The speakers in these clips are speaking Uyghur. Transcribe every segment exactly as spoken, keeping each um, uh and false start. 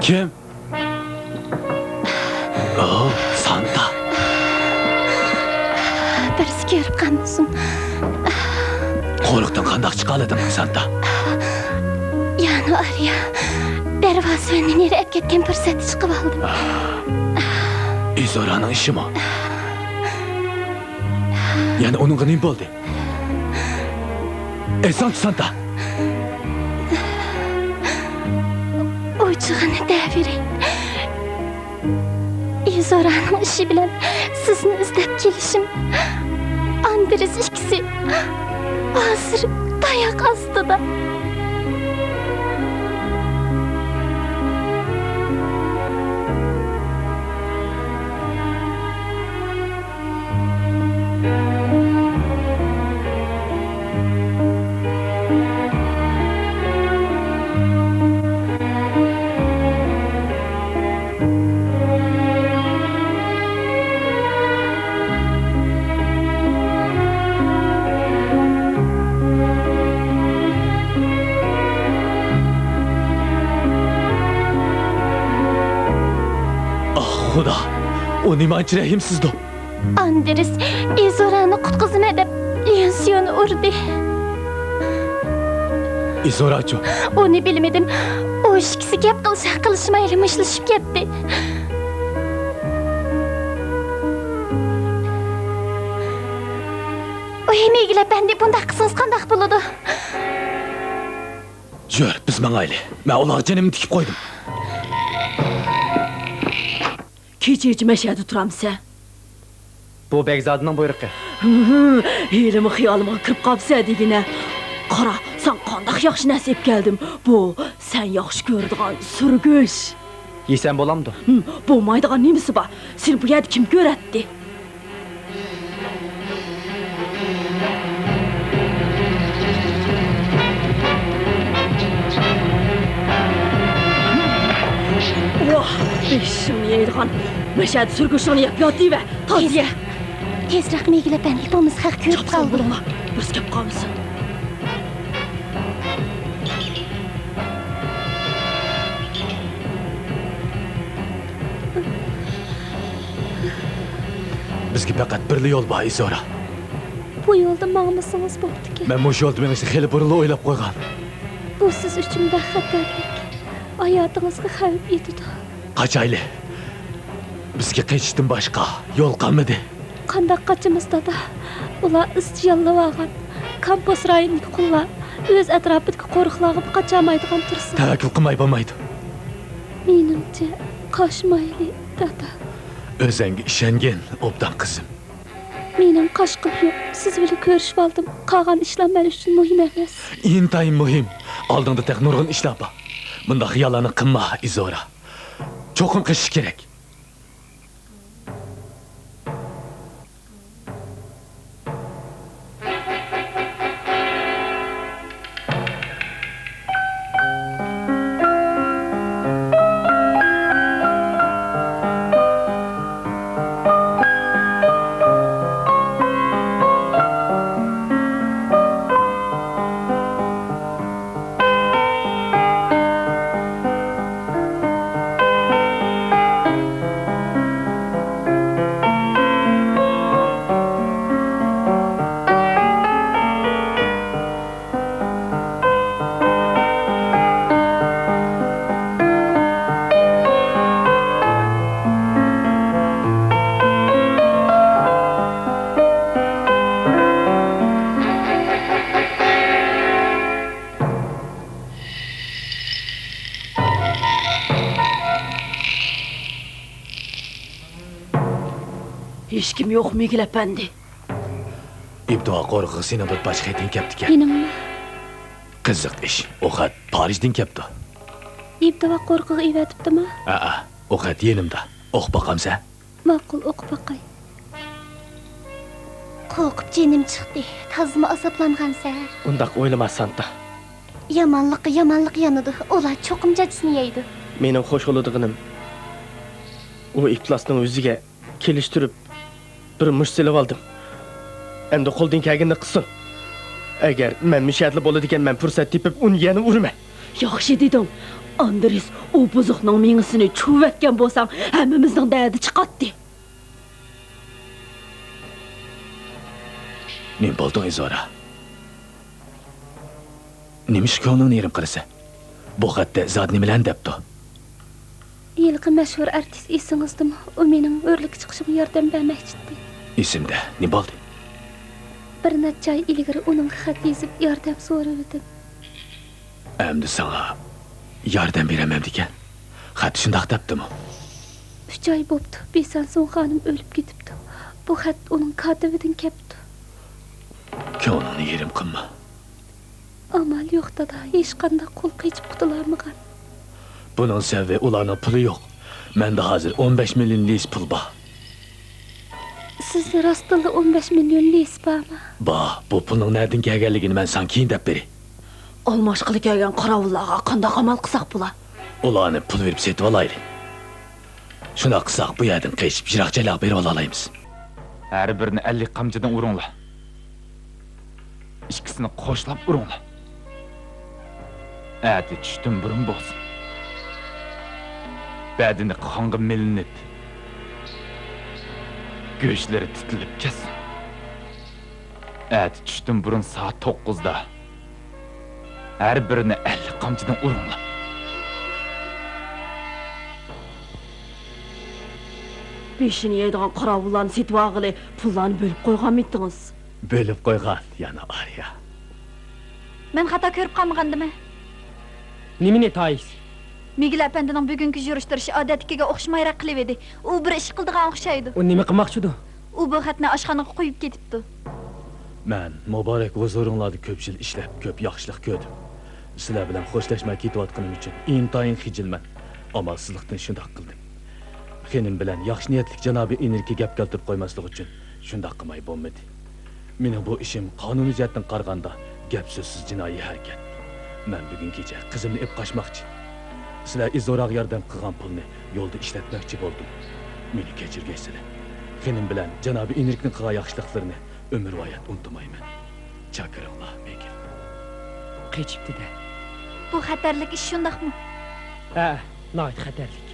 كىم؟ ئو، سانتا. بىرسى كۆرۈپ قالمىسۇن. قورۇقتىن قانداق چىقالىدىڭ، سانتا؟ يانۇئارىيا دەرۋازىۋەننى نېرى ئەپ كەتكەن پۇرسەتتە چىقىۋالدىم. ئىزورانىڭ ئىشىمۇ؟ يەنە ئۇنىڭغا نېمە بولدى؟ ئېيتساڭچۇ، سانتا. ئوچۇقىنى دەۋېرەي. ئىزورانىڭ ئىشى بىلەن سىزنى ئىزدەپ كېلىشىم، ئاندرېس ئىككىسى ھازىر تاياق ئاستىدا. ئاھ، خۇدا! ئۇ نېمانچە رەھىمسىزدۇ! ئاندرېس ئىزورانى قۇتقۇزىمەن دەپ ليۇنسيونى ئۇردى. ئىزوراچۇ؟ ئۇنى بىلمىدىم. ئۇ ئىككىسى گەپ قىلىشا قىلىشمايلا مۇشتلىشىپ كەتتى. ۋاي، مىگىل ئەپەندى، بۇنداق قىلسىڭىز قانداق بولىدۇ؟ يۈر، بىز ماڭايلى. مەن ئۇلارغا جېنىمنى تىكىپ قويدۇم. كېچىچە مەشەدە تۇرامسەن؟ بۇ بەگزادىنىڭ بۇيرۇقى. ھىم، ھېلىمۇ خىيالىمغا كىرىپ قاپسەن دېگىنە. قارا، ساڭا قانداق ياخشى نەرسە ئېلىپ كەلدىم. بۇ سەن ياخشى كۆرىدىغان سۈرگۈچ. يېسەم بولامدۇ؟ ھىم، بولمايدىغان نېمىسى بار؟ سېنى بۇ يەردە كىم كۆرەتتى؟ ۋاھ، بېشىڭنى يەيدىغان مەشەدە سۈرگۈچىڭنى يەپ ياتىۋەر، تازىيە. تېزرەك مىگىل ئەپەندى، بولمىسا خەق كۆرۈپ قالىدۇ. بولۇڭلار، بىرسى كەپ قالمىسۇن. بىزگە پەقەت بىرلا يول بار، ئىزورا. بۇ يولدا ماڭمىسىڭىز بوپتىكەن. مەن مۇشۇ يولدا مېڭىشنى خېلى بۇرۇنلا ئويلاپ قويغان. بۇ سىز ئۈچۈن بەك خەتەرلىك. ھاياتىڭىزغا خەۋپ يېتىدۇ. قاچايلى. بىزگە قېچىشتىن باشقا يول قالمىدى. قانداق قاچىمىز، دادا؟ ئۇلار ئىزچى ياللىۋالغان. كامپوس رايونىدىكى قۇللار ئۆز ئەتراپىدىكى قورۇقلارغىمۇ قاچالمايدىغان تۇرسا. تەۋەككۈل قىلماي بولمايدۇ. مېنىڭچە، قاچمايلى، دادا. ئۆزۈڭگە ئىشەنگىن، ئوبدان قىزىم. مېنىڭ قاچقۇم يوق. سىز بىلەن كۆرۈشۈۋالدىم. قالغان ئىشلار مەن ئۈچۈن مۇھىم ئەمەس. ئىنتايىن مۇھىم. ئالدىڭدا تېخى نۇرغۇن ئىشلار بار. بۇنداق خىياللارنى قىلما، ئىزورا. چوقۇم قېچىش كېرەك. ھېچكىم يوق، مىگىل ئەپەندى. ئىبدىۋا قورۇقىغا سېنىڭ بىر پارچە خېتىڭ كەپتىكەن. مېنىڭمۇ؟ قىزىق ئىش، ئۇ خەت پارىژدىن كەپتۇ. ئىبدىۋا قورۇقىغا ئېۋەتىپتىما؟ ھەئە، ئۇ خەت يېنىمدا. ئوقۇپ باقامسەن؟ ماقۇل، ئوقۇپ باقاي. قورقۇپ جېنىم چىقتى. تازىمۇ ئازابلانغانسەن. ئۇنداق ئويلىما، سانتا. يامانلىققا يامانلىق يانىدۇ. ئۇلار چوقۇم جاجىسىنى يەيدۇ. مېنىڭ خوش بولىدىغىنىم، ئۇ ئىپلاسنىڭ يۈزىگە كېلىشتۈرۈپ، بىر مۇشت سېلىۋالدىم. ئەمدى قولىدىن كەلگىنىنى قىلسۇن. ئەگەر مەن مۇشۇ يەردىلا بولىدىكەنمەن، پۇرسەت تېپىپ، ئۇنى يەنە ئۇرىمەن. ياخشى دېدىڭ. ئاندرېس، ئۇ بۇزۇقنىڭ مېڭىسىنى چۇۋۇۋەتكەن بولساڭ، ھەممىمىزنىڭ دەردى چىقاتتى. نېمە بولدۇڭ، ئىزورا؟ نېمىشقا كۆڭلۈڭنى يېرىم قىلىسەن؟ بۇ خەتتە زادى نېمىلەرنى دەپتۇ؟ ھېلىقى مەشھۇر ئارتىس ئېسىڭىزدىمۇ؟ ئۇ مېنىڭ ھۆرلۈككە چىقىشىمغا ياردەم بەرمەكچىدى. ئېسىمدە. نېمە بولدى؟ بىر نەچچە ئاي ئىلگىرى ئۇنىڭغا خەت يېزىپ، ياردەم سورىۋىدىم. ئەمدى ساڭا ياردەم بېرەلمەمدىكەن. خەتتە شۇنداق دەپتىمۇ؟ ئۈچ ئاي بوپتۇ، بېسەنسۇڭ خانىم ئۆلۈپ كېتىپتۇ. بۇ خەت ئۇنىڭ كاتىپىدىن كەپتۇ. كۆڭلۈڭنى يېرىم قىلما. ئامال يوق، دادا، ھېچقانداق قۇل قېچىپ قۇتۇلالمىغان. بۇنىڭ سەۋەبى ئۇلارنىڭ پۇلى يوق. مەندە ھازىر ئون بەش مىليون لىس پۇل بار. سىزدە راستتىنلا ئون بەش مىليون لىس بارمۇ؟ بار. بۇ پۇلنىڭ نەدىن كەلگەنلىكىنى مەن ساڭا كېيىن دەپ بېرەي. ئالماشقىلى كەلگەن قاراۋۇللارغا قانداق ئامال قىلساق بولا؟ ئۇلارنى پۇل بېرىپ سېتىۋالايلى. شۇنداق قىلساق، بۇ يەردىن قېچىپ، يىراق جايلارغا بېرىۋالالايمىز. ھەر بىرىنى ئەللىك قامچىدىن ئۇرۇڭلار. ئىككىسىنى قوشلاپ ئۇرۇڭلار. ئەتە چۈشتىن بۇرۇن بولسۇن. بەدىنى قانغا مىلىنىپ، گۆشلىرى تىتىلىپ كەتسۇن. ئەتە چۈشتىن بۇرۇن سائەت توققۇزدا ھەر بىرىنى ئەللىك قامچىدىن ئۇرۇڭلار. بېشىنى يەيدىغان قاراۋۇللارنى سېتىۋالغىلى پۇللارنى بۆلۈپ قويغانمىدىڭىز؟ بۆلۈپ قويغان، يەنە ئارىيا. مەن خاتا كۆرۈپ قالمىغاندىمەن؟ نېمىنى، تايىس؟ مىگىل ئەپەندىنىڭ بۈگۈنكى يۈرۈش-تۇرۇشى ئادەتتىكىگە ئوخشىمايراق قىلىۋىدى. ئۇ بىر ئىش قىلىدىغان ئوخشايدۇ. ئۇ نېمە قىلماقچىدۇ؟ ئۇ بۇ خەتنى ئاشخانىغا قويۇپ كېتىپتۇ. مەن مۇبارەك ھۇزۇرۇڭلاردا كۆپ يىل ئىشلەپ، كۆپ ياخشىلىق كۆردۈم. سىلەر بىلەن خوشلاشماي كېتىۋاتقىنىم ئۈچۈن ئىنتايىن خىجىلمەن. ئامالسىزلىقتىن شۇنداق قىلدىم. خېنىم بىلەن ياخشى نىيەتلىك جانابىي ئىنرىككە گەپ كەلتۈرۈپ قويماسلىق ئۈچۈن شۇنداق قىلماي بولمىدى. مېنىڭ بۇ ئىشىم قانۇنىي جەھەتتىن قارىغاندا گەپ-سۆزسىز جىنايى ھەرىكەت. مەن بۈگۈن كېچە قىزىمنى ئېلىپ قاچماقچى. سىلەر ئىزوراغا ياردەم قىلغان پۇلنى يولدا ئىشلەتمەكچى بولدۇم. مېنى كەچۈرگەيسىلەر. خېنىم بىلەن جانابىي ئىنرىكنىڭ قىلغان ياخشىلىقلىرىنى ئۆمۈرۋايەت ئۇنتۇمايمەن. چاكىرىڭلار، مىگېل. قېچىپتۇ-دە. بۇ خەتەرلىك ئىش، شۇنداقمۇ؟ ھە، ناھايىتى خەتەرلىك.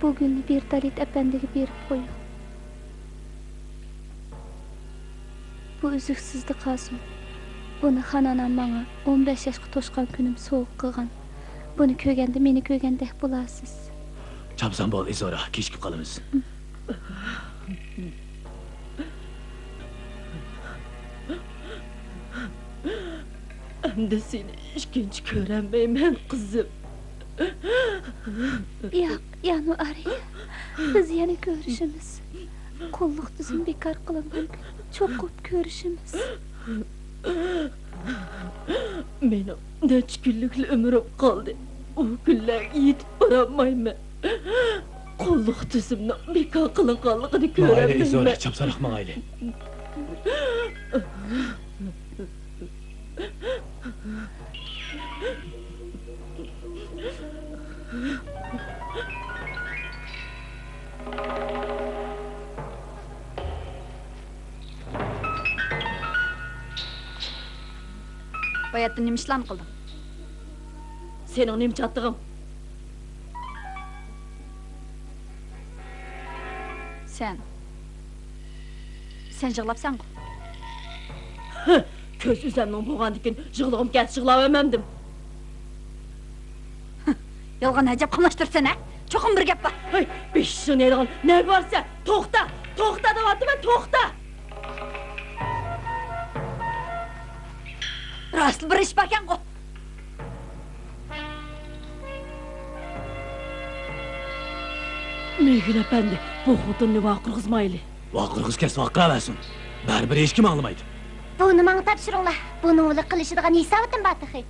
بۇ گۈلنى بىردالىت ئەپەندىگە بېرىپ قويۇڭ. بۇ ئۈزۈكسىزدە قالسۇن. بۇنى خانانام ماڭا ئون بەش ياشقا توشقان كۈنۈم سوۋغا قىلغان. بۇنى كۆرگەندە مېنى كۆرگەندەك بولارسىز. چاپسان بول، ئىزورا، كېچىكىپ قالىمىز. ئەمدى سېنى ئىككىنچى كۆرەلمەيمەن، قىزىم. ياق، يانۇئارىيە، بىز يەنە كۆرۈشىمىز. قۇللۇق تۈزۈم بىكار قىلىنغان كۈن چوقۇم كۆرۈشىمىز. مېنىڭ نەچچە كۈنلۈكلا ئۆمرۈم قالدى. ئۇ كۈنلەرگە يېتىپ بارالمايمەن. قۇللۇق تۈزۈمنىڭ بىكار قىلىنغانلىقىنى ماڭايلى، ئىزورا، كۆرەلمەيمەن. چاپسانراق ماڭايلى. باياتتىن نېمە ئىشلارنى قىلدىڭ؟ سېنىڭ نېمە چاتىقىڭ؟ سەن، سەن يىغلاپسەنغۇ؟ كۆز ئۈزەمنىڭ بولغاندىكىن يىغلىغۇم كەلسە يىغلاۋەرمەمدىم. يالغان ئەجەب قاملاشتۇرىسەن ھە؟ چوقۇم بىر گەپ بار. ھەي، بېشىڭنى يەيدىغان نەگە بارىسەن؟ توختا! توختا دەۋاتىمەن، توختا! راستلا بىر ئىش باركەنغۇ؟ مىگېل ئەپەندى، بۇ خوتۇننى ۋارقىرىغۇزمايلى. ۋارقىرىغۇز كەلسە ۋارقىراۋەرسۇن. بەرىبىر ھېچكىم ئاڭلىمايدۇ. بۇنى ماڭا تاپشۇرۇڭلار. بۇنىڭ بىلەن قىلىشىدىغان ھېساباتىم بار تېخى.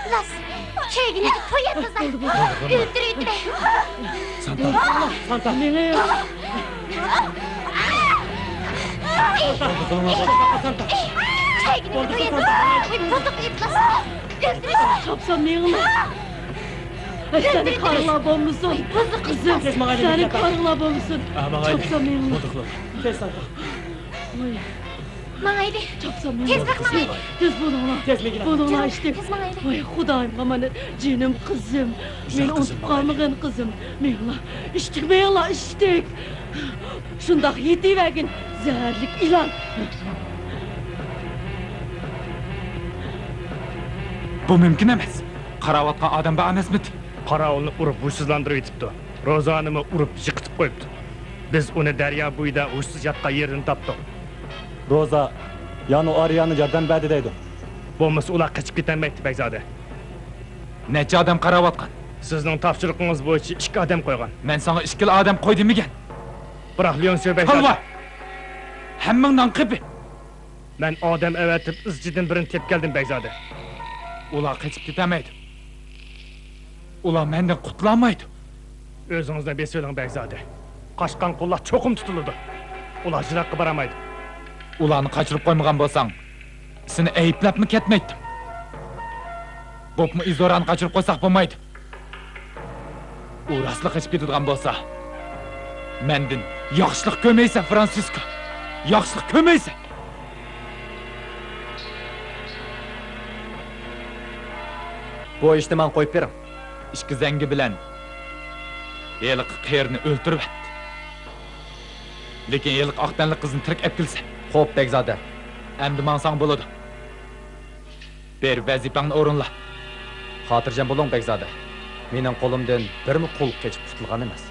ئىپلاس! كەينىڭگە توي ئەتمىسە، ئۆلتۈرۈۋېتىمەن. سانتا! سانتا! مېڭە! كەينىڭگە توي ئەتمىسە، بۇزۇق ئىپلاس! ئۆلتۈرۈۋېتىمەن. چاپسان مېڭىڭلار! سەنى كارىڭلار بولمىسۇن! قىزىم، سەنى كارىڭلار بولمىسۇن! چاپسان مېڭىڭلار! ۋاي. ماڭايلى. چاپسان مېڭىڭلار! تېزرەك ماڭايلى! تېز بولۇڭلار! تېز مېڭىڭلار! بولۇڭلار ئىشتىك! تېز ماڭايلى! ۋاي، خۇدايىم ئامانەت! جېنىم قىزىم! مېنى ئۇنتۇپ قالمىغىن قىزىم! مېڭىڭلار! ئىشتىك مېڭىڭلار ئىشتىك! شۇنداق يېتىۋەرگىن، زەھەرلىك ئىلان! بۇ مۇمكىن ئەمەس! قاراۋاتقان ئادەم بار ئەمەسمىدى؟ قاراۋۇلنى ئۇرۇپ ھوشسىزلاندۇرۇۋېتىپتۇ. روزانىمۇ ئۇرۇپ يىقىتىپ قويۇپتۇ. بىز ئۇنى دەريا بويىدا ھوشسىز ياتقان يېرىدىن تاپتۇق. روزا يانۇئارىيانى ياردەم بەردى دەيدۇ. بولمىسا ئۇلار قېچىپ كېتەلمەيتتى، بەگزادە. نەچچە ئادەم قاراۋاتقان؟ سىزنىڭ تاپشۇرۇقىڭىز بويىچە ئىككى ئادەم قويغان. مەن ساڭا ئىككىلا ئادەم قوي دېمىگەن. بىراق ليونسيو بەگزادە. كالۋا! ھەممىڭ نان قېپى! مەن ئادەم ئەۋەتىپ ئىزچىدىن بىرىنى تېپىپ كەلدىم، بەگزادە. ئۇلار قېچىپ كېتەلمەيدۇ. ئۇلار مەندىن قۇتۇلالمايدۇ. ئۆزىڭىزنى بېسىۋېلىڭ، بەگزادە. قاچقان قۇللار چوقۇم تۇتۇلىدۇ. ئۇلار يىراققا بارالمايدۇ. ئۇلارنى قاچۇرۇپ قويمىغان بولساڭ، سېنى ئەيىبلەپمۇ كەتمەيتتىم. بوپمۇ ئىزورانى قاچۇرۇپ قويساق بولمايدۇ. ئۇ راستلا قېچىپ كېتىدىغان بولسا، مەندىن ياخشىلىق كۆرمەيسەن، فرانسىسكو. ياخشىلىق كۆرمەيسەن. بۇ ئىشنى ماڭا قويۇپ بېرىڭ. ئىككى زەڭگى بىلەن ھېلىقى قېرىنى ئۆلتۈرۈۋەت. لېكىن ھېلىقى ئاق تەنلىك قىزنى تىرىك ئەپكىلىسەن. خوپ، بەگزادە. ئەمدى ماڭساڭ بولىدۇ. بېرىپ ۋەزىپەڭنى ئورۇنلا. خاتىرجەم بولۇڭ، بەگزادە. مېنىڭ قولۇمدىن بىرمۇ قۇل قېچىپ قۇتۇلغان ئەمەس.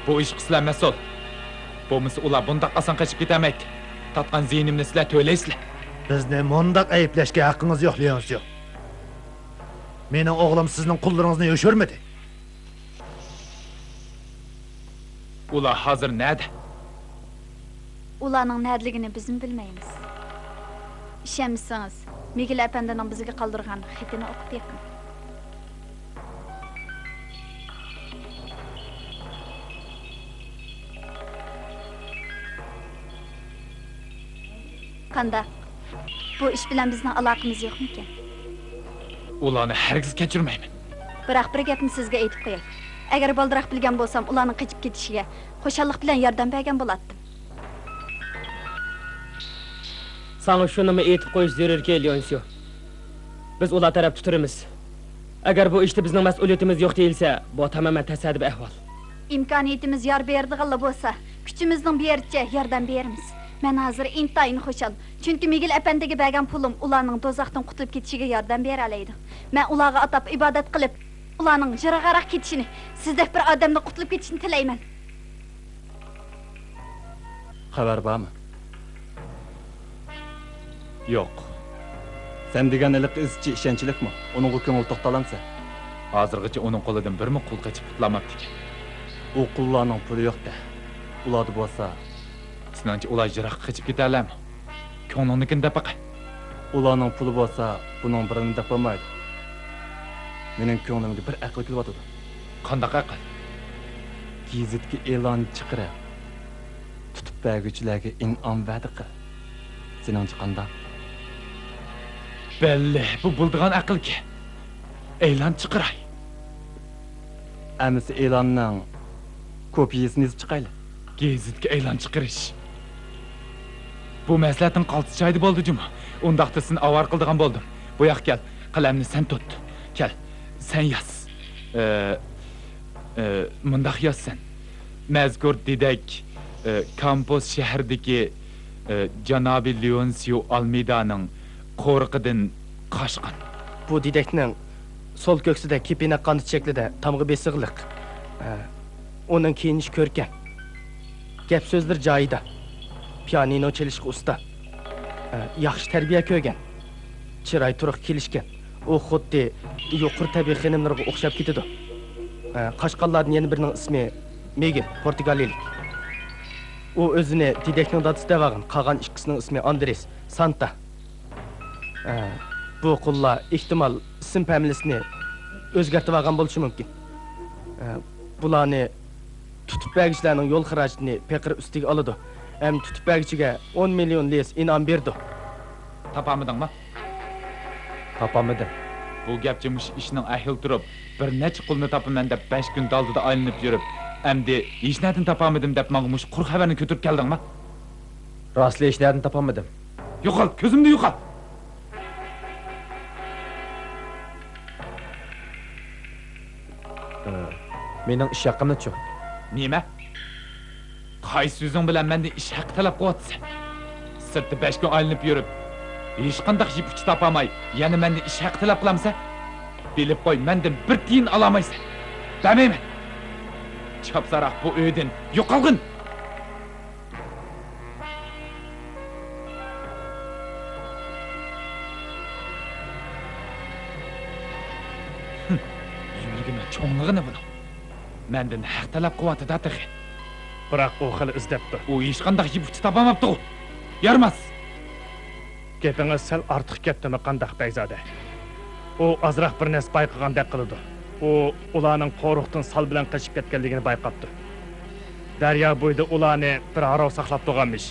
بۇ ئىشقا سىلەر مەسئۇل. بولمىسا ئۇلار بۇنداق ئاسان قېچىپ كېتەلمەيتتى. تارتقان زىيىنىمنى سىلەر تۆلەيسىلەر. بىزنى مۇنداق ئەيىبلەشكە ھەققىڭىز يوق، ليونسيو. مېنىڭ ئوغلۇم سىزنىڭ قۇللىرىڭىزنى يوشۇرمىدى. ئۇلار ھازىر نەدە؟ ئۇلارنىڭ نەدىلىكىنى بىزمۇ بىلمەيمىز. ئىشەنمىسىڭىز، مىگېل ئەپەندىنىڭ بىزگە قالدۇرغان خېتىنى ئوقۇپ بېقىڭ. قانداق؟ بۇ ئىش بىلەن بىزنىڭ ئالاقىمىز يوقمىكەن؟ ئۇلارنى ھەرگىز كەچۈرمەيمەن. بىراق بىر گەپنى سىزگە ئېيتىپ قوياي. ئەگەر بالدۇراق بىلگەن بولسام، ئۇلارنىڭ قېچىپ كېتىشىگە خۇشاللىق بىلەن ياردەم بەرگەن بولاتتىم. ساڭا شۇنىمۇ ئېيتىپ قويۇش زۆرۈركى، ليونسيو. بىز ئۇلار تەرەپتە تۇرىمىز. ئەگەر بۇ ئىشتا بىزنىڭ مەسئۇلىيىتىمىز يوق دېيىلسە، بۇ تامامەن تەسادىپىي ئەھۋال. ئىمكانىيىتىمىز يار بېرىدىغانلا بولسا، كۈچىمىزنىڭ بېرىچە ياردەم بېرىمىز. مەن ھازىر ئىنتايىن خۇشال، چۈنكى مىگېل ئەپەندىگە بەرگەن پۇلۇم ئۇلارنىڭ دوزاختىن قۇتۇلۇپ كېتىشىگە ياردەم بېرەلەيدۇ. مەن ئۇلارغا ئاتاپ ئىبادەت قىلىپ، ئۇلارنىڭ يىراقراق كېتىشىنى، سىزدەك بىر ئادەمدىن قۇتۇلۇپ كېتىشىنى تىلەيمەن. خەۋەر بارمۇ؟ يوق. سەن دېگەن ھېلىقى ئىزچى ئىشەنچلىكمۇ؟ ئۇنىڭغا كۆڭۈل توختالامسەن؟ ھازىرغىچە ئۇنىڭ قولىدىن بىرمۇ قۇل قېچىپ قۇتۇلالماپتىكەن. ئۇ قۇللارنىڭ پۇلى يوق-دە. ئۇلاردا بولسا. سېنىڭچە ئۇلار يىراققا قېچىپ كېتەلەرمۇ؟ كۆڭلۈڭنىڭكىنى دەپ باقە. ئۇلارنىڭ پۇلى بولسا، بۇنىڭ بىرىنى دەپ بولمايدۇ. مېنىڭ كۆڭلۈمگە بىر ئەقىل كېلىۋاتىدۇ. قانداق ئەقىل؟ گېزىتكە ئېلان چىقىرىپ، تۇتۇپ بەرگۈچىلەرگە ئىنئام ۋەدە قىل. سېنىڭچە قانداق؟ بەللى، بۇ بولىدىغان ئەقىلكەن. ئېلان چىقىراي. ئەمىسە ئېلاننىڭ كوپىيىسىنى يېزىپ چىقايلى. گېزىتكە ئېلان چىقىرىش. بۇ مەسلىھەتنىڭ قالتىس جايىدا بولدى جۇمۇ. ئۇنداقتا سېنى ئاۋارە قىلىدىغان بولدۇم. بۇ ياققا كەل، قەلەمنى سەن تۇت. كەل، سەن ياز. ئى، ئى، مۇنداق ياز سەن. مەزكۇر دېدەك، ئى، كامپوس شەھىرىدىكى، ئى، جانابى لېئونسىيو ئالمېيدانىڭ قورۇقىدىن قاچقان. بۇ دېدەكنىڭ سول كۆكسىدە كېپىنەك قانىتى شەكلىدە تامغا بېسىقلىق. ئە، ئۇنىڭ كىيىنىشى كۆركەم. گەپ سۆزلىرى جايىدا. پىيانىنو چېلىشقا ئۇستا. ئە، ياخشى تەربىيە كۆرگەن. چىراي تۇرقى كېلىشكەن. ئۇ خۇددى يۇقىرى تەبىئىي خېنىملىرىغا ئوخشاپ كېتىدۇ. ئە، قاچقانلاردىن يەنە بىرىنىڭ ئىسمى مىگېل، پورتۇگالىيىلىك. ئۇ ئۆزىنى دېدەكنىڭ دادىسى دەۋالغان، قالغان ئىككىسىنىڭ ئىسمى ئاندرېس، سانتا. ئە، بۇ قۇللار ئېھتىمال ئىسىم فامىلىسىنى ئۆزگەرتىۋالغان بولۇشى مۇمكىن. ئە، بۇلارنى تۇتۇپ بەرگۈچىلەرنىڭ يول خىراجىتىنى پېقىر ئۈستىگە ئالىدۇ ھەم تۇتۇپ بەرگۈچىگە ئون مىليون لىس ئىنئام بېرىدۇ. تاپالمىدىڭمۇ؟ تاپالمىدىم. بۇ گەپچە مۇشۇ ئىشنىڭ ئەھلى تۇرۇپ، بىر نەچچە قۇلنى تاپىمەن دەپ بەش كۈن دالدىدا ئايلىنىپ يۈرۈپ، ئەمدى ھېچنەردىن تاپالمىدىم دەپ ماڭا مۇشۇ قۇر خەۋەرنى كۆتۈرۈپ كەلدىڭمۇ؟ راستلا ھېچنەردىن تاپالمىدىم. يوقال، كۆزۈمدىن يوقال! ئى، مېنىڭ ئىش ھەققىمنىچۇ؟ نېمە؟ قايسى يۈزۈڭ بىلەن مەندىن ئىش ھەققى تەلەپ قىلىۋاتىسەن؟ سىرتتا بەش كۈن ئايلىنىپ يۈرۈپ، ھېچقانداق يىپ ئۇچى تاپالماي، يەنە مەندىن ئىش ھەققى تەلەپ قىلامسەن؟ بىلىپ قوي، مەندىن بىر تىيىن ئالالمايسەن. بەرمەيمەن. چاپسانراق بۇ ئۆيدىن يوقالغىن! يۈرىكىنىڭ چوڭلۇقىنى بۇنىڭ. مەندىن ھەق تەلەپ قىلىۋاتىدۇ تېخى. بىراق ئۇ خېلى ئىزدەپتۇ. ئۇ ھېچقانداق يىپ ئۇچى تاپالماپتىغۇ. يارىماس! گېپىڭىز سەل ئارتۇق كەتتىمۇ قانداق، بەگزادە؟ ئۇ ئازراق بىر نەرسە بايقىغاندەك قىلىدۇ. ئۇ ئۇلارنىڭ قورۇقتىن سال بىلەن قېچىپ كەتكەنلىكىنى بايقاپتۇ. دەريا بويىدا ئۇلارنى بىر ھارۋا ساقلاپ تۇرغانمىش.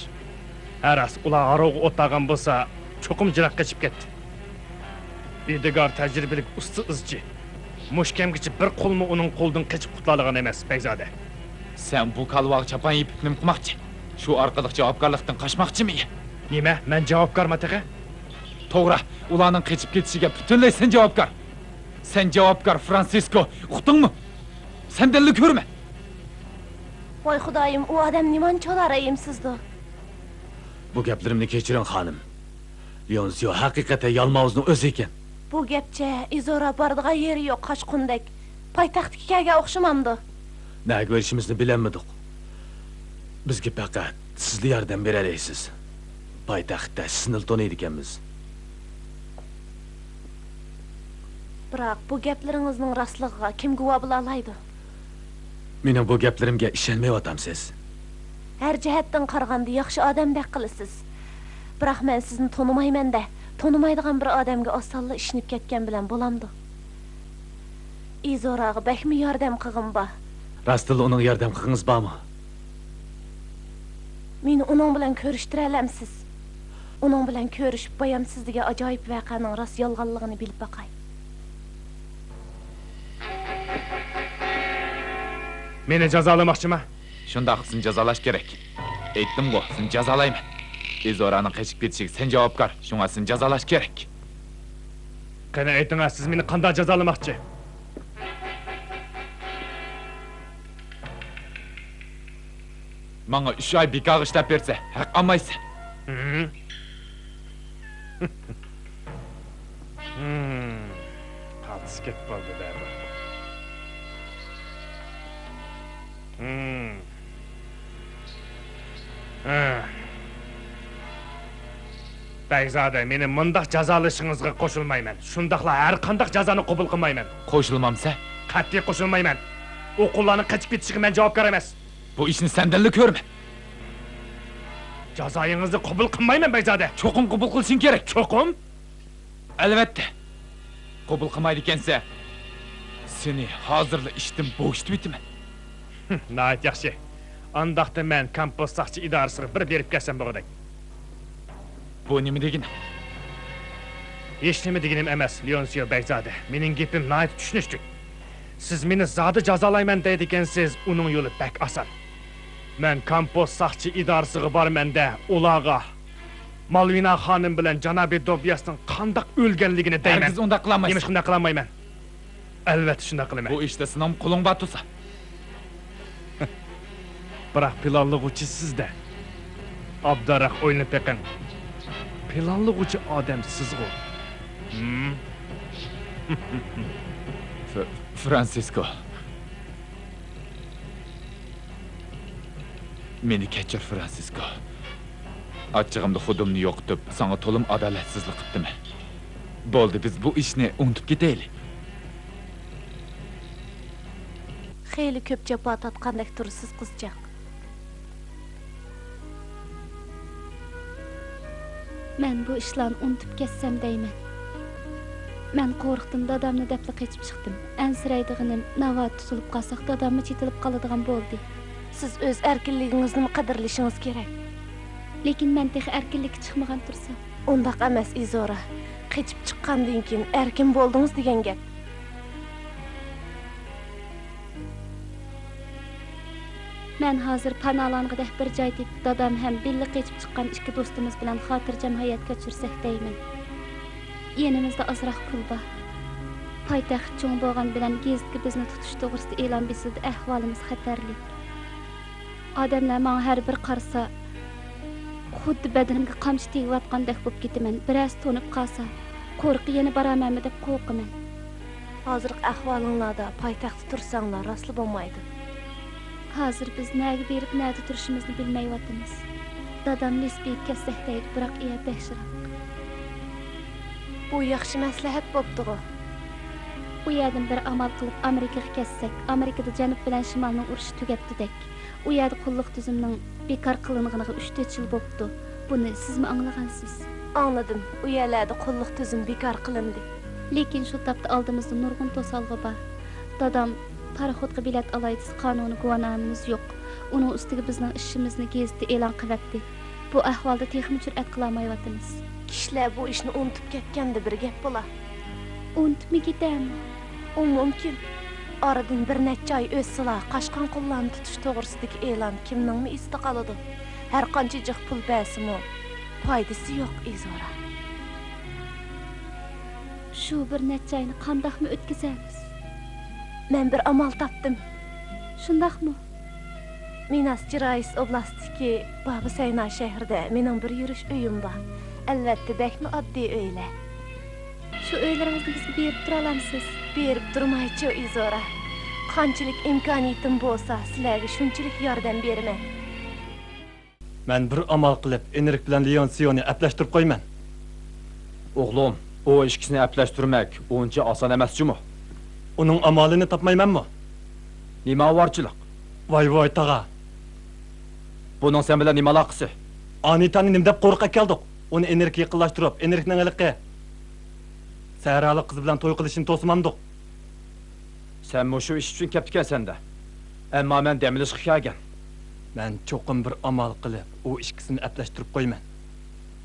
ھە راست، ئۇلار ھارۋىغا ئولتۇرغان بولسا، چوقۇم جىراق قېچىپ كەتتى. ئىدىگار تەجرىبىلىك ئۇستا ئىزچى. مۇشۇ كەمگىچە بىر قۇلمۇ ئۇنىڭ قولىدىن قېچىپ قۇتۇلالىغان ئەمەس، بەگزادە. سەن بۇ كالۋاغا چاپان يېپىپ نېمە قىلماقچى؟ شۇ ئارقىلىق جاۋابكارلىقتىن قاچماقچىمۇ؟ نېمە؟ مەن جاۋابكارما تېخى؟ توغرا، ئۇلارنىڭ قېچىپ كېتىشىگە پۈتۈنلەي سەن جاۋابكار. سەن جاۋابكار، فرانسىسكو، ئۇقتۇڭمۇ؟ سەندىنلا كۆرمە! ۋاي خۇدايىم، ئۇ ئادەم نېمانچىلا رەھىمسىزدۇ! بۇ گەپلىرىمنى كەچۈرۈڭ، خانىم. لېئونسىيو ھەقىقەتەن يالماۋۇزنىڭ ئۆزى ئىكەن. بۇ گەپچە، ئىزورا بارىدىغان يېرى يوق قاچقۇندەك. پايتەختكە كەلگەن ئوخشىمامدۇ؟ نەگە بېرىشىمىزنى بىلەلمىدۇق. بىزگە پەقەت سىزلا ياردەم بېرەلەيسىز. پايتەختتە سىزنىلا تونۇيدىكەنمىز. بىراق، بۇ گەپلىرىڭىزنىڭ راستلىقىغا كىم گۇۋاھ بولالايدۇ؟ مېنىڭ بۇ گەپلىرىمگە ئىشەنمەيۋاتامسىز؟ ھەر جەھەتتىن قارىغاندا ياخشى ئادەمدەك قىلىسىز. بىراق مەن سىزنى تونۇمايمەن-دە، تونۇمايدىغان بىر ئادەمگە ئاسانلا ئىشىنىپ كەتكەن بىلەن بولامدۇ؟ ئىزوراغا بەكمۇ ياردەم قىلغۇم بار. راستتىنلا ئۇنىڭغا ياردەم قىلغىڭىز بارمۇ؟ مېنى ئۇنىڭ بىلەن كۆرۈشتۈرەلەمسىز؟ ئۇنىڭ بىلەن كۆرۈشۈپ بايام سىز دېگەن ئاجايىپ ۋەقەنىڭ راست يالغانلىقىنى بىلىپ باقاي. مېنى جازالىماقچىما؟ شۇنداق، سېنى جازالاش كېرەك. ئېيتتىمغۇ، سېنى جازالايمەن. ئىزورانىڭ قېچىپ كېتىشىگە سەن جاۋابكار، شۇڭا سېنى جازالاش كېرەك. قېنى ئېيتىڭە، سىز مېنى قانداق جازالىماقچى؟ ماڭا ئۈچ ئاي بىكارغا ئىشلەپ بەرسە، ھەق ئالمايسەن. ھىم. ھىم. قالتىس گەپ بولدى-دە بۇ. ھىم. ھە. بەگزادە، مېنى مۇنداق جازالىشىڭىزغا قوشۇلمايمەن. شۇنداقلا ھەر قانداق جازانى قوبۇل قىلمايمەن. قوشۇلمامسەن؟ قەتئىي قوشۇلمايمەن. ئۇ قۇللارنىڭ قېچىپ كېتىشىگە مەن جاۋابكار ئەمەس. بۇ ئىشنى سەندىنلا كۆرىمەن. جازايىڭىزنى قوبۇل قىلمايمەن، بەگزادە. چوقۇم قوبۇل قىلىشىڭ كېرەك. چوقۇم؟ ئەلۋەتتە. قوبۇل قىلمايدىكەنسەن، سېنى ھازىرلا ئىشتىن بوشىتىۋېتىمەن. ناھايىتى ياخشى. ئانداقتا مەن كامپوس ساقچى ئىدارىسىغا بىر بېرىپ كەلسەم بولغۇدەك. بۇ نېمە دېگىنىڭ؟ ھېچنېمە دېگىنىم ئەمەس، لېئونسىيو بەگزادە. مېنىڭ گېپىم ناھايىتى چۈشىنىشلىك. سىز مېنى زادى جازالايمەن دەيدىكەنسىز، ئۇنىڭ يولى بەك ئاسان. مەن كامپوس ساقچى ئىدارىسىغا بارىمەن-دە، ئۇلارغا مالۋىنا خانىم بىلەن جانابى دوبياسنىڭ قانداق ئۆلگەنلىكىنى دەيمەن. ھەرگىز ئۇنداق قىلالمايسىز. نېمىشقا ئۇنداق قىلالمايمەن؟ ئەلۋەتتە شۇنداق قىلىمەن. بۇ ئىشتا سېنىڭمۇ قولۇڭ بار تۇرسا. بىراق پىلانلىغۇچى سىز-دە. ئابدۇراق ئويلىنىپ بېقىڭ. پىلانلىغۇچى ئادەم سىزغۇ. ھىم؟ ف-، فرانسىسكو. مېنى كەچۈر، فرانسىسكو. ئاچچىقىمدا خۇدۇمنى يوقىتىپ، ساڭا تولىمۇ ئادالەتسىزلىك قىپتىمەن. بولدى، بىز بۇ ئىشنى ئۇنتۇپ كېتەيلى. خېلى كۆپ جاپا تارتقاندەك تۇرىسىز، قىزچاق. مەن بۇ ئىشلارنى ئۇنتۇپ كەتسەم دەيمەن. مەن قورقتۇم، دادامنى دەپلا قېچىپ چىقتىم. ئەنسىرەيدىغىنىم، ناۋادا تۇتۇلۇپ قالساق، داداممۇ چېتىلىپ قالىدىغان بولدى. سىز ئۆز ئەركىنلىكىڭىزنىمۇ قەدىرلىشىڭىز كېرەك. لېكىن مەن تېخى ئەركىنلىككە چىقمىغان تۇرسام. ئۇنداق ئەمەس، ئىزورا. قېچىپ چىققاندىن كېيىن ئەركىن بولدىڭىز دېگەن گەپ. مەن ھازىر پاناھلانغۇدەك بىر جاي تېپىپ، دادام ھەم بىللە قېچىپ چىققان ئىككى دوستىمىز بىلەن خاتىرجەم ھايات كەچۈرسەك دەيمەن. يېنىمىزدا ئازراق پۇل بار. پايتەخت چوڭ بولغان بىلەن گېزىتكە بىزنى تۇتۇش توغرىسىدا ئېلان بېسىلدى، ئەھۋالىمىز خەتەرلىك. ئادەملەر ماڭا ھەر بىر قارىسا، خۇددى بەدىنىمگە قامچا تېگىۋاتقاندەك بولۇپ كېتىمەن. بىرەرسى تونۇپ قالسا، قورقۇپ يەنە بارارمەنمۇ دەپ قورقىمەن. ھازىرقى ئەھۋالىڭلاردا پايتەختتە تۇرساڭلار راستلا بولمايدۇ. ھازىر بىز نەگە بېرىپ، نەدە تۇرۇشىمىزنى بىلمەيۋاتىمىز. دادام لىسبىگە كەتسەك دەيدۇ، بىراق ئۇ يەر بەك يىراق. بۇ ياخشى مەسلىھەت بوپتىغۇ. ئۇ يەردىن بىر ئامال قىلىپ ئامېرىكىغا كەتسەك، ئامېرىكىدا جەنۇب بىلەن شىمالنىڭ ئۇرۇشى تۈگەپتۇ دەك. ئۇ يەردە قۇللۇق تۈزۈمنىڭ بىكار قىلىنغىنىغا ئۈچ تۆت يىل بوپتۇ. بۇنى سىزمۇ ئاڭلىغانسىز. ئاڭلىدىم، ئۇ يەرلەردە قۇللۇق تۈزۈم بىكار قىلىندى. لېكىن شۇ تاپتا ئالدىمىزدا نۇرغۇن توسالغۇ بار. دادام پاراخوتقا بېلەت ئالاي دېسە، قانۇنىي گۇۋاھنامىمىز يوق. ئۇنىڭ ئۈستىگە بىزنىڭ ئىشىمىزنى گېزىتتە ئېلان قىلىۋەتتى. بۇ ئەھۋالدا تېخىمۇ جۈرئەت قىلالمايۋاتىمىز. كىشىلەر بۇ ئىشنى ئۇنتۇپ كەتكەندە بىر گەپ بولا. ئۇنتۇپمۇ كېتەرمۇ؟ ئۇ مۇمكىن. ئارىدىن بىر نەچچە ئاي ئۆتسىلا، قاچقان قۇللارنى تۇتۇش توغرىسىدىكى ئېلان كىمنىڭمۇ ئېسىدە قالىدۇ؟ ھەرقانچە جىق پۇل بەرسىمۇ، پايدىسى يوق، ئىزورا. شۇ بىر نەچچە ئاينى قانداقمۇ ئۆتكۈزەمىز؟ مەن بىر ئامال تاپتىم. شۇنداقمۇ؟ مىناس جېرايس ئوبلاستىدىكى بابا سەينا شەھىرىدە مېنىڭ بىر يۈرۈش ئۆيۈم بار. ئەلۋەتتە، بەكمۇ ئاددىي ئۆيلەر. شۇ ئۆيلىرىڭىزنى بىزگە بېرىپ تۇرالامسىز؟ بېرىپ تۇرمايچۇ، ئىزورا. قانچىلىك ئىمكانىيىتىم بولسا، سىلەرگە شۇنچىلىك ياردەم بېرىمەن. مەن بىر ئامال قىلىپ، ئېنرىك بىلەن لېئونسىيونى ئەپلەشتۈرۈپ قويىمەن. ئوغلۇم، ئۇ ئىككىسىنى ئەپلەشتۈرمەك ئۇنچە ئاسان ئەمەس جۇمۇ. ئۇنىڭ ئامالىنى تاپمايمەنمۇ؟ نېمە ئاۋارىچىلىك؟ ۋاي ۋاي، تاغا! بۇنىڭ سەن بىلەن نېمە ئالاقىسى؟ ئانىتانى نېمە دەپ قورۇق ئەكەلدۇق؟ ئۇنى ئېنرىككە يېقىنلاشتۇرۇپ، ئېنرىكنىڭ ھېلىقى سەھرالىق قىز بىلەن توي قىلىشىنى توسىمامدۇق؟ سەن مۇشۇ ئىش ئۈچۈن كەپتىكەنسەن-دە. ئەمما مەن دەم ئېلىشقا كەلگەن. مەن چوقۇم بىر ئامال قىلىپ، ئۇ ئىككىسىنى ئەپلەشتۈرۈپ قويىمەن.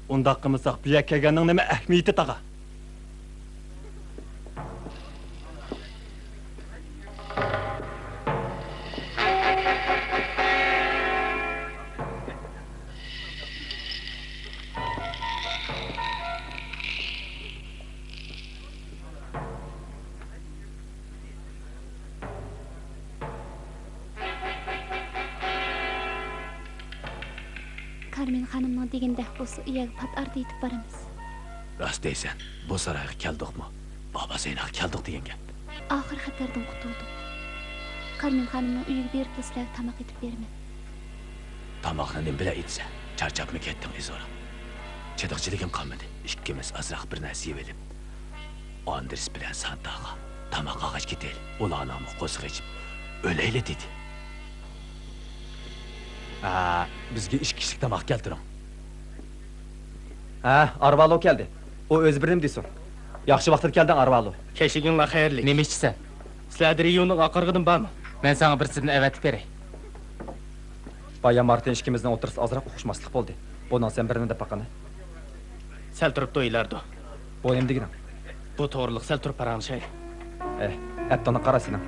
ئۇنداق قىلمىساق، بۇ يەرگە كەلگەننىڭ نېمە ئەھمىيىتى، تاغا؟ كارمېن خانىمنىڭ دېگىنىدەك بولسا، ئۇ يەرگە پات ئارىدا يېتىپ بارىمىز. راست دەيسەن، بۇ سارايغا كەلدۇقمۇ؟ بابا سەيناغا كەلدۇق دېگەن گەپ. ئاخىر خەتەردىن قۇتۇلدۇق. كارمېن خانىمنىڭ ئۆيىگە بېرىپلا سىلەرگە تاماق ئېتىپ بېرىمەن. تاماقنى نېمە بىلەن ئېتىسەن؟ چارچاپمۇ كەتتىڭ، ئىزورا؟ چىدىغۇچىلىكىم قالمىدى. ئىككىمىز ئازراق بىر نەرسە يەۋېلىپ، ئاندرېس بىلەن سانتاغا تاماق ئالغاچ كېتەيلى. ئۇلارنىڭمۇ قورسىقى ئېچىپ ئۆلەيلى، دېدى. ھە، بىزگە ئىككى كىشىلىك تاماق كەلتۈرۈڭ. ھە، ئارۋالو كەلدى. ئۇ ئۆزى بىر نېمە دېسۇن. ياخشى ۋاقتىدا كەلدىڭ، ئارۋالو. كەچلىكىڭلار خەيرلىك. نېمە ئىچىسەن؟ سىلەردە رىيونىڭ ئاقارغىدىن بارمۇ؟ مەن ساڭا بىرسىدىن ئەۋەتىپ بېرەي. بايا مارتىن ئىككىمىزنىڭ ئوتتۇرىسىدا ئازراق ئۇقۇشماسلىق بولدى. بۇنىڭ سەن بىر نېمە دەپ باققىنى. سەل تۇرۇپ تويلاردۇ. بۇ نېمە دېگىنىڭ؟ بۇ توغرىلىق سەل تۇرۇپ پاراڭلىشايلى. ئەي، ئەپتىڭنى قارا سېنىڭ.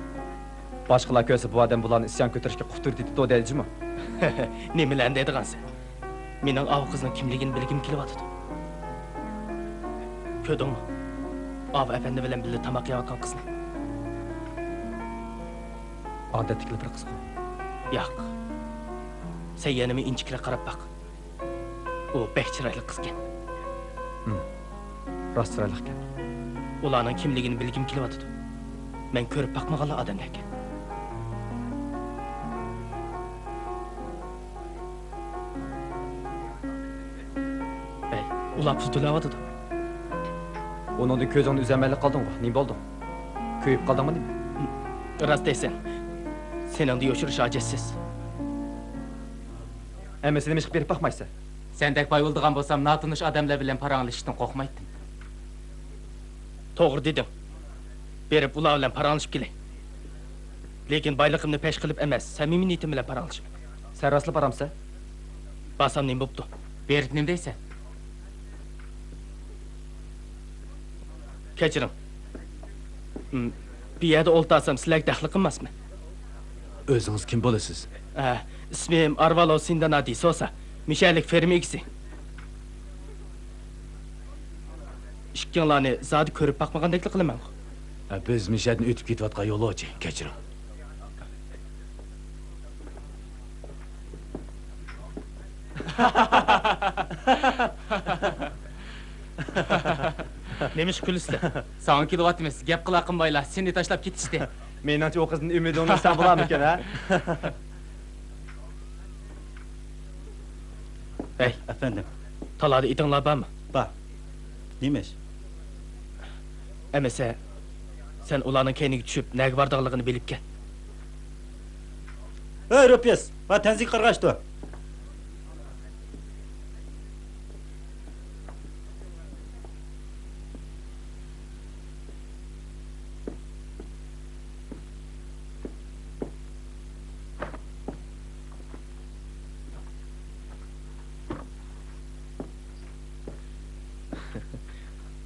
باشقىلار كۆرسە بۇ ئادەم بۇلارنى ئىسيان كۆتۈرۈشكە قۇتۇر دېتىدۇ دەيدۇ جۇمۇ. نېمىلەرنى دەيدىغانسەن؟ مېنىڭ ئاۋۇ قىزنىڭ كىملىكىنى بىلگۈم كېلىۋاتىدۇ. كۆردۈڭمۇ؟ ئاۋۇ ئەپەندى بىلەن بىللە تاماق يەۋاتقان قىزنى. ئادەتتىكىلا بىر قىزغۇ. ياق. سەن يەنىمۇ ئىنچىكىرەك قاراپ باق. ئۇ بەك چىرايلىق قىزكەن. ھىم. راست چىرايلىقكەن. ئۇلارنىڭ كىملىكىنى بىلگۈم كېلىۋاتىدۇ. مەن كۆرۈپ باقمىغانلا ئادەملەركەن. ھەي، ئۇلار پۇل تۆلەۋاتىدۇ. ئۇنىڭدىن كۆزۈڭنى ئۈزەلمەيلا قالدىڭغۇ؟ نېمە بولدۇڭ؟ كۆيۈپ قالدىڭمۇ نېمە؟ راست دەيسەن. سېنىڭدىن يوشۇرۇش ھاجەتسىز. ئەمىسە نېمىشقا بېرىپ باقمايسەن؟ سەندەك باي بولىدىغان بولسام، ناتونۇش ئادەملەر بىلەن پاراڭلىشىشتىن قورقمايتتىم. توغرا دېدىڭ. بېرىپ ئۇلار بىلەن پاراڭلىشىپ كېلەي. لېكىن بايلىقىمنى پەش قىلىپ ئەمەس، سەمىمىي نىيىتىم بىلەن پاراڭلىشىمەن. سەن راستلا بارامسەن؟ بارسام نېمە بوپتۇ؟ بېرىپ نېمە دەيسەن؟ كەچۈرۈڭ. م، بۇ يەردە ئولتۇرسام سىلەرگە دەخلى قىلماسمەن. ئۆزىڭىز كىم بولىسىز؟ ئە، ئىسمىم ئارۋالو سىندانا دېسوسا. مۇشۇ يەرلىك فېرما ئىگىسى. ئىككىڭلارنى زادى كۆرۈپ باقمىغاندەكلا قىلىمەنغۇ. ھە، بىز مۇشۇ يەردىن ئۆتۈپ كېتىۋاتقان يولۇچى، كەچۈرۈڭ. نېمىشقا كۈلىسىلەر؟ ساڭا كۈلۈۋاتىمىز، گەپ قىلاقمايلا سېنى تاشلاپ كېتىشتى. مېنىڭچە، ئۇ قىزدىن ئۈمىدىڭنى ئۈزسەڭ بولارمىكىن، ھە؟ ھەي، ئەپەندىم. تالادا ئىتىڭلار بارمۇ؟ بار. نېمە ئىش؟ ئەمىسە، سەن ئۇلارنىڭ كەينىگە چۈشۈپ، نەگە بارىدىغانلىقىنى بىلىپ كەل. ئەي، روپىيەس، ۋە تەنزىگە قارىغاچتۇ.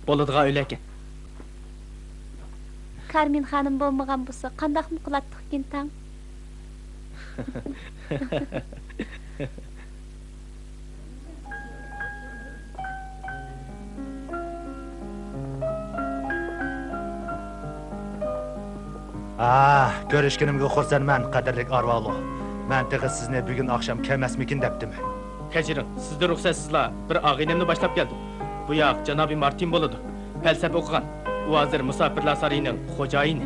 بولىدىغان ئۆيلەركەن. كارمىن خانىم بولمىغان بولسا، قانداقمۇ قىلاتتۇقكىن تاڭ؟ ھا، كۆرۈشكىنىمگە خۇرسەنمەن، قەدىرلىك ئارۋالو. مەن تېخى سىزنى بۈگۈن ئاخشام كەلمەسمىكىن دەپتىمەن. كەچۈرۈڭ، سىزدىن رۇخسەتسىزلا بىر ئاغىنەمنى باشلاپ كەلدىم. بۇ ياق جانابى مارتىن بولىدۇ. پەلسەپە ئوقۇغان. ئۇ ھازىر مۇساپىرلار سارىيىنىڭ خوجايىنى.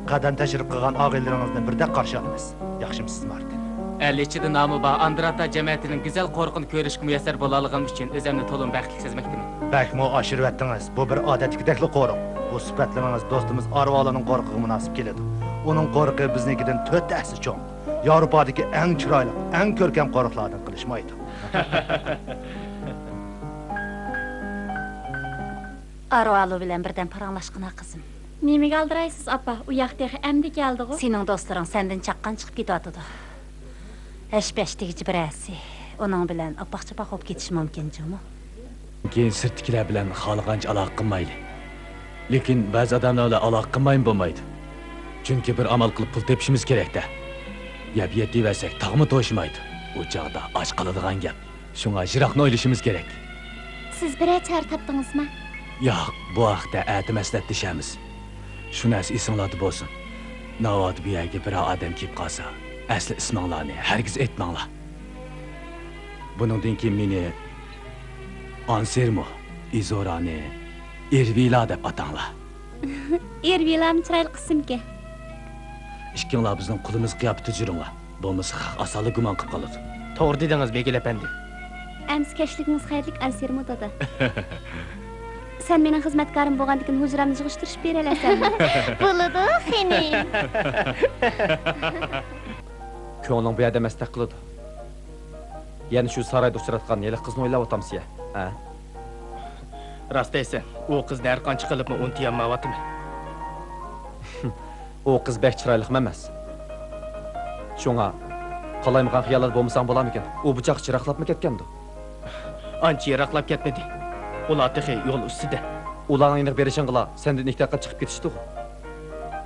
قەدەم تەشرىپ قىلغان ئاغىنىلىرىڭىزنى بىردەك قارشى ئالىمىز. ياخشىمۇسىز، مارتىن؟ ئەل ئىچىدە نامى بار ئاندرا تاغ جەمەتىنىڭ گۈزەل قورۇقىنى كۆرۈشكە مۇيەسسەر بولالىغىنىم ئۈچۈن ئۆزۈمنى تولىمۇ بەختلىك سەزمەكتىمەن. بەكمۇ ئاشۇرۇۋەتتىڭىز. بۇ بىر ئادەتتىكىدەكلا قورۇق. بۇ سۈپەتلىرىڭىز دوستىمىز ئارۋالانىڭ قورۇقىغا مۇناسىپ كېلىدۇ. ئۇنىڭ قورۇقى بىزنىڭكىدىن تۆت ھەسسە چوڭ. ياۋروپادىكى ئەڭ چىرايلىق، ئەڭ كۆركەم قورۇقلاردىن قېلىشمايدۇ. ئارۋالو بىلەن بىردەم پاراڭلاشقىنا، قىزىم. نېمىگە ئالدىرايسىز، ئاپا؟ ئۇ ياق تېخى ئەمدى كەلدىغۇ. سېنىڭ دوستلىرىڭ سەندىن چاققان چىقىپ كېتىۋاتىدۇ. ھەش-پەش دېگۈچە بىرەرسى. ئۇنىڭ بىلەن ئاپاق-چاپاق بولۇپ كېتىشى مۇمكىن جۇمۇ. كېيىن سىرتتىكىلەر بىلەن خالىغانچە ئالاقە قىلمايلى. لېكىن بەزى ئادەملەر بىلەن ئالاقە قىلمايمۇ بولمايدۇ. چۈنكى بىر ئامال قىلىپ پۇل تېپىشىمىز كېرەك-دە. يەپ يېتىۋەرسەك تاغمۇ توشىمايدۇ. ئۇ چاغدا ئاچ قالىدىغان گەپ. شۇڭا يىراقنى ئويلىشىمىز كېرەك. سىز بىرەر چارە تاپتىڭىزمۇ؟ ياق، بۇ ھەقتە ئەتە مەسلىھەتلىشەرمىز. شۇ نەرسە ئېسىڭلاردا بولسۇن. ناۋادا بۇ يەرگە بىرەر ئادەم كېلىپ قالسا، ئەسلى ئىسمىڭلارنى ھەرگىز ئېيتماڭلار. بۇنىڭدىن كېيىن مېنى ئانسېرمو، ئىزورانى ئېرۋىلا دەپ ئاتاڭلار. ئېرۋىلامۇ چىرايلىق ئىسىمكەن. ئىككىڭلار بىزنىڭ قۇلىمىز قىياپىتىدە يۈرۈڭلار. بولمىسا خەق ئاسانلا گۇمان قىلىپ قالىدۇ. توغرا دېدىڭىز، بېگىل ئەپەندى. ئەمىسە كەچلىكىڭىز خەيرلىك، ئانسېرمو دادا. سەن مېنىڭ خىزمەتكارىم بولغاندىكىن ھۇجرامنى يىغىشتۇرۇشۇپ بېرەلەيسەنمۇ؟ بولىدۇ، خېنىم. كۆڭلۈڭ بۇ يەردە مەستەك قىلىدۇ. يەنە شۇ سارايدا ئۇچراتقان ھېلىقى قىزنى ئويلاۋاتامسىز يا؟ ھە؟ راست دەيسەن، ئۇ قىزنى ھەرقانچە قىلىپمۇ ئۇنتۇيالمايۋاتىمەن. ئۇ قىز بەك چىرايلىقمۇ ئەمەس. شۇڭا قالايمىقان خىياللاردا بولمىساڭ بولامىكىن؟ ئۇ بۇ چاغقىچە يىراقلاپمۇ كەتكەندۇ؟ ئانچە يىراقلاپ كەتمىدى. ئۇلار تېخى يول ئۈستىدە. ئۇلارنىڭ يېنىغا بېرىشىڭغىلا سەندىن ئىككى دەقىقە چىقىپ كېتىشتىغۇ.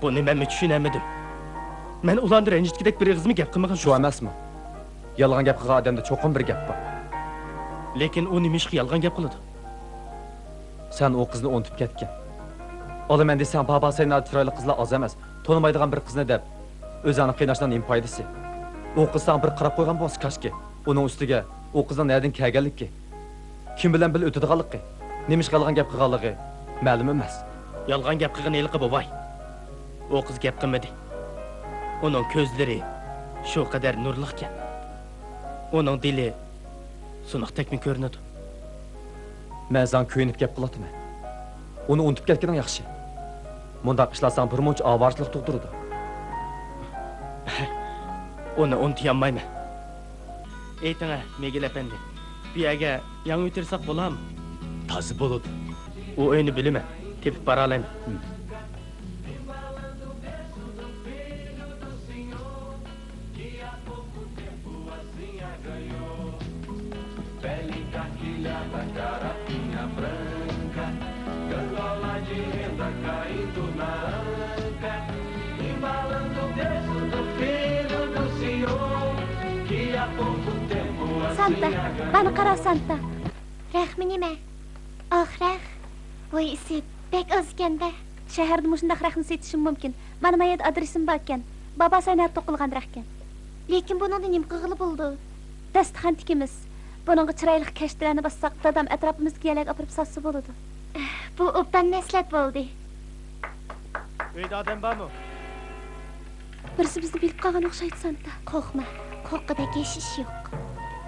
بۇنى مەنمۇ چۈشىنەلمىدىم. مەن ئۇلارنى رەنجىتكۈدەك بىر ئېغىزمۇ گەپ قىلمىغان. شۇ ئەمەسمۇ؟ يالغان گەپ قىلغان ئادەمدە چوقۇم بىر گەپ بار. لېكىن ئۇ نېمىشقا يالغان گەپ قىلىدۇ؟ سەن ئۇ قىزنى ئۇنتۇپ كەتكىن. ئالىمەن دېسەڭ، بابا سەينادا چىرايلىق قىزلار ئاز ئەمەس، تونۇمايدىغان بىر قىزنى دەپ، ئۆزۈڭنى قىيناشنىڭ نېمە پايدىسى؟ ئۇ قىز ساڭا بىر قاراپ قويغان بولسا كاشكى. ئۇنىڭ ئۈستىگە ئۇ قىزنىڭ نەدىن كەلگەنلىكى، كىم بىلەن بىللە ئۆتىدىغانلىقى، نېمىشقا يالغان گەپ قىلغانلىقى مەلۇم ئەمەس. يالغان گەپ قىلغىنى ھېلىقى بوۋاي. ئۇ قىز گەپ قىلمىدى. ئۇنىڭ كۆزلىرى شۇ قەدەر نۇرلۇقكەن. ئۇنىڭ دىلى سۇنۇقتەكمۇ كۆرۈنىدۇ. مەن ساڭا كۆيۈنۈپ گەپ قىلىۋاتىمەن. ئۇنى ئۇنتۇپ كەتكىنىڭ ياخشى. مۇنداق ئىشلار ساڭا بىرمۇنچە ئاۋارىچىلىك تۇغدۇرىدۇ. ئۇنى ئۇنتۇيالمايمەن. ئېيتىڭە، مىگېل ئەپەندى، بۇ يەرگە يەڭ ئۆتۈرسەك بولامۇ؟ تازا بولىدۇ. ئۇ ئۆينى بىلىمەن، تېپىپ بارالايمەن. سانتا، مانا قارا، سانتا. رەخمە نېمە؟ ئاخ، رەخ. ۋاي، ئىسىت، بەك ئاز ئىكەن-دە. شەھەردە مۇشۇنداق رەخنە سېتىشمۇ مۇمكىن. مانا ما يەردە ئادرېسىم باركەن. بابا ساينادا توقۇلغان رەخكەن. لېكىن بۇنىڭدىن نېمە قىلغىلى بولىدۇ؟ داستىخان تىكىمىز. بۇنىڭغا چىرايلىق كەشتىلەرنى باسساق، دادام ئەتراپىمىزدىكى يەرلەرگە ئاپىرىپ ساتسا بولىدۇ. بۇ ئوبدان مەسلىھەت بولدى. ئۆيدە ئادەم بارمۇ؟ بىرسى بىزنى بىلىپ قالغان ئوخشايدۇ، سانتا. قورقما، قورققۇدەك ھېچ ئىش يوق.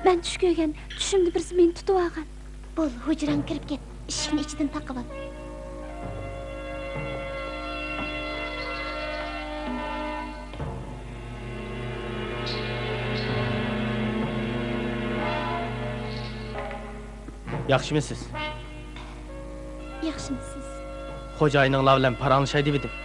مەن چۈش كۆرگەن، چۈشۈمدە بىرسى مېنى تۇتۇۋالغان. بول، ھۇجراڭغا كىرىپ كەت، ئىشىكنى ئىچىدىن تاقىۋال. ياخشىمۇسىز؟ ياخشىمۇسىز؟ خوجايىنىڭلار بىلەن پاراڭلىشاي دېۋىدىم.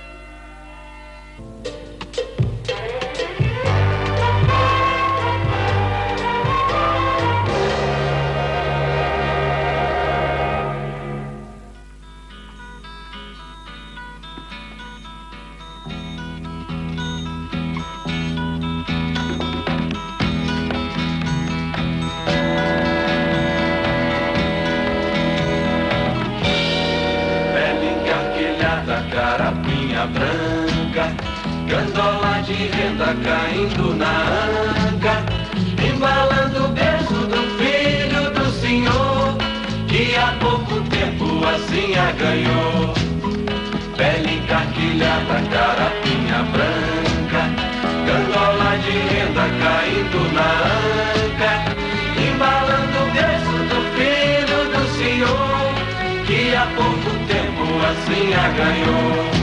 Bela encasquilhada, carapinha branca, gandola de renda caindo na anca, embalando o berço do filho do senhor, que há pouco tempo assim a ganhou. Pele encarquilhada, carapinha branca, gandola de renda caindo na anca, embalando o berço do filho do senhor, que há pouco tempo assim a ganhou.